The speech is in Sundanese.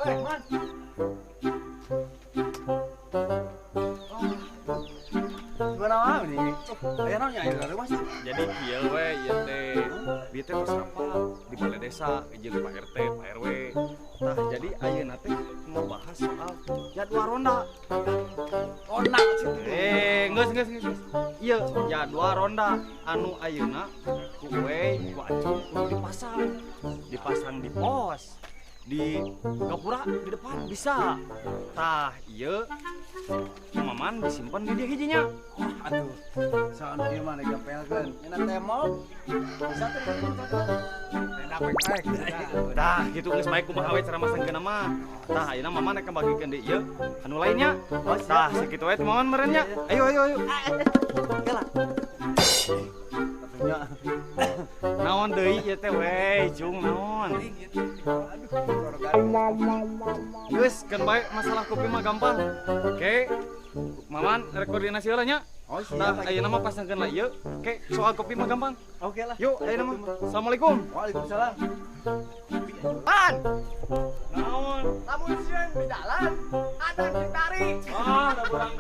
Weh, Man. Gimana mah nih? Aya naon nya aya rumah sih? Jadi kieu we ieu teh. Bieu teh tos rapat di balai desa jeung Pak RT, Pak RW. Tah jadi ayeuna teh ngebahas soal jadwal ronda. Ronda sih. Eh, geus geus geus. Geus. Ieu jadwal ronda anu ayeuna ku we ku Acung kudu dipasang. Dipasang di pos, di gapura di depan bisa. Tah ieu Maman disimpan di dia hijinya. Aduh, soal ieu mah digempelkeun. Enak tembok. Bisa teh tenda pek. Tah gitu geus bae kumaha we cara masangkeun mah. Tah ayeuna Maman rek ngabagikeun deui ieu anu lainnya. Oh, siap. Tah sakitu we teh Maman meureun nya. Ayo ayo ayo. Oke lah. Atunya. Naon deui ieu teh we, Cung, naon? Aduh, suara garing. Geus keun bae masalah kopi mah gampang. Oke. Maman rek koordinasi heula nya. Oh, siap. Tah ayeuna mah pasangkeun lah ieu. Oke, soal kopi mah gampang. Oke lah. Yuk, ayeuna mah. Assalamualaikum. Waalaikumsalam. Pan, Naon? Lamun sieun di jalan, ada ditarik. Ah, da urang.